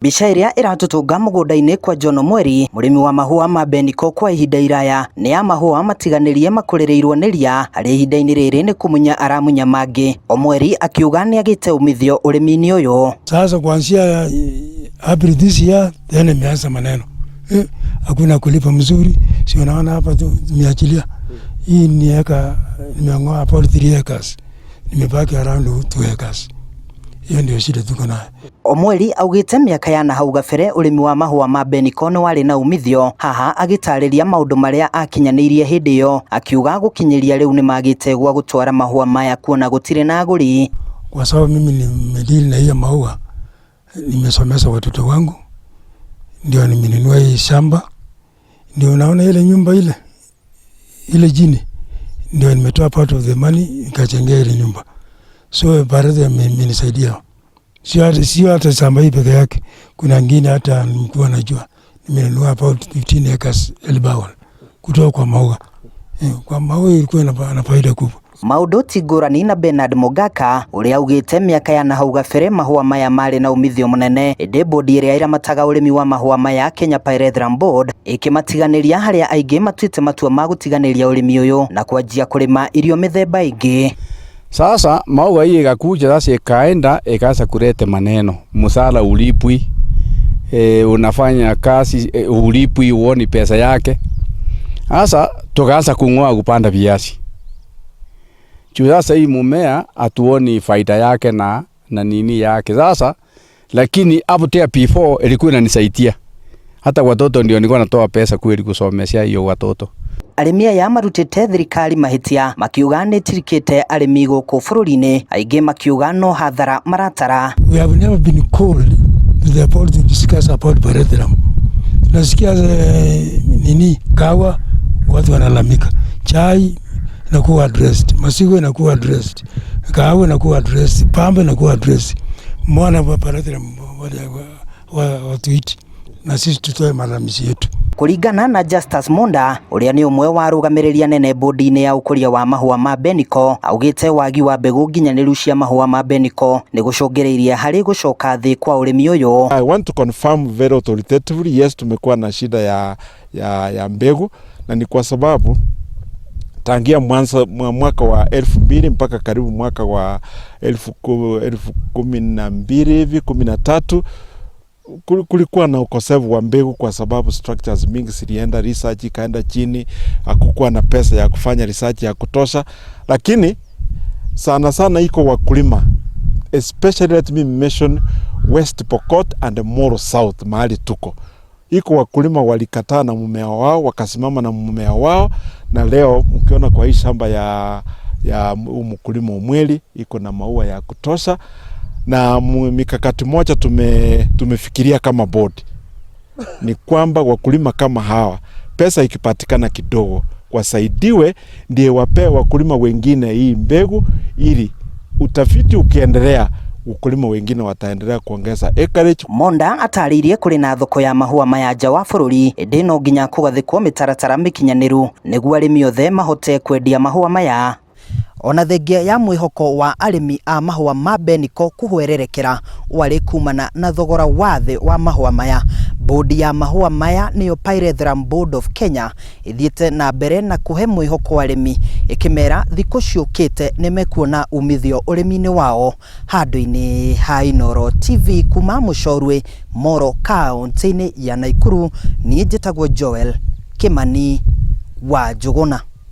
Mbica ĩrĩa ĩratũtũnga mũgũnda-inĩ kwa John Mweri, mũrĩmi wa mahũa ma Beniko kwa ihinda iraya, nĩ ya mahũa matiganĩrie makũrĩrĩirwo nĩ ria, harĩ ihinda-inĩ rĩrĩ nĩ kũmunya aramunya mangĩ. Omweri akiuga nĩ agĩte umithio ũrĩmi-inĩ ũyũ. Sasa kuanzia April this year tena imeanza maneno, hakuna kulipa mzuri, si unaona hapa tu nimeachilia hii ni eka, nimeng'oa about 3 acres, nimebaki around 2 acres. Hiyo ndio shida tuko nayo. Omweri augĩte mĩaka ya nahau gabere ũrĩmi wa mahũa ma Beniko nĩ warĩ na umithio. Haha agĩtarĩria maũndũ marĩa akinyanĩirie hĩndĩ ĩyo, akiuga gũkinyĩria rĩu nĩmagĩte gwa gũtwara mahũa maya kuona gũtirĩ na agũri. Kwa sababu mimi nimedeal na hiyo maua, nimesomesha watoto wangu, ndio nimenunua hii shamba, ndio unaona ile nyumba ile ile chini, ndio nimetoa part of the money nikajengea ile nyumba. So baadhi imenisaidia, sio hata shamba hii peke yake, kuna ngine hata nilikuwa najua nimenunua about 15 acres Elbagon kutoka kwa maua. Kwa maua ilikuwa na faida kubwa. Maũndũ ti ngũrani na Bernard Mogaka ũrĩa augĩte mĩaka ya nahau gabere mahũa maya marĩ na umithio mũnene, ĩndĩ bodi ĩrĩa ĩramataga ũrĩmi wa mahũa maya, Kenya Pyrethrum Board, ĩkĩmatiganĩria harĩa aingĩ matuĩte matua ma gũtiganĩria ũrĩmi ũyũ na kwanjia kũrĩma irio mĩthemba ĩngĩ. Sasa maua hii ikakuja sasa ikaenda ikaanza kuleta maneno, msala ulipwi, unafanya kazi, ulipwi, uoni pesa yake. Sasa tukaanza kung'oa kupanda viazi. Juu sasa hii mumea hatuoni faida yake na nini yake sasa, lakini hapo tia before ilikuwa inanisaidia. Hata watoto ndio nilikuwa natoa pesa kweli kusomesha hiyo watoto. Arĩmi aya marutĩte thirikari mahĩtia makiuga nĩ ĩtirikĩte arĩmi gũkũ bũrũri-inĩ, aingĩ makiuga no hathara maratara. We have never been called to the board to discuss about pyrethrum. Tunasikia nini kahawa, watu wanalalamika, chai inakuwa addressed, maziwa inakuwa addressed, kahawa inakuwa addressed, pamba inakuwa addressed. Mbona pyrethrum watuiti na sisi tutoe malalamishi yetu? Kũringana na Justus Monda ũrĩa nĩ ũmwe wa arũgamĩrĩri anene bodi-inĩ ya ũkũria wa mahũa ma Beniko, augĩte wagi wa mbegũ nginyanĩru cia mahũa ma Beniko nĩ gũcũngĩrĩirie harĩ gũcoka thĩ kwa ũrĩmi ũyũ. I want to confirm very authoritatively, yes, tumekuwa na shida ya mbegu na ni kwa sababu tangia mwanzo mwaka wa 2000 mpaka karibu mwaka wa 2012 hivi, 13, kulikuwa na ukosefu wa mbegu kwa sababu structures mingi zilienda, research ikaenda chini, hakukuwa na pesa ya kufanya research ya kutosha, lakini sana sana iko wakulima, especially let me mention West Pokot and Moro South, mahali tuko iko wakulima walikataa na mmea wao, wakasimama na mmea wao, na leo mkiona kwa hii shamba ya mkulima Umweli iko na maua ya kutosha. Na mikakati moja tumefikiria kama board ni kwamba wakulima kama hawa, pesa ikipatikana kidogo, wasaidiwe ndiye wapee wakulima wengine hii mbegu, ili utafiti ukiendelea, wakulima wengine wataendelea kuongeza acreage. Monda atarĩirie kũrĩ na thoko ya mahũa maya nja wa bũrũri, ĩndĩ no nginya kũgathĩkwo mĩtaratara mĩkinyanĩru nĩguo arĩmi othe mahote kwendia mahũa maya. Ona thengia ya mwĩhoko wa arĩmi a mahũa ma Beniko kũhwererekera warĩ kumana na thogora wa thĩ wa mahũa maya, bodi ya mahũa maya nĩyo Pyrethrum Board of Kenya ĩthiĩte na mbere na kũhe mwĩhoko arĩmi ĩkĩmera thikũ ciũkĩte nĩmekuona umithio ũrĩmi-inĩ wao. Handũ-inĩ ha Inooro TV kuma Mũcorwe, Moro, kaunti-inĩ ya Nakuru, niĩ njĩtagwo Joel Kimani wa Njũgũna.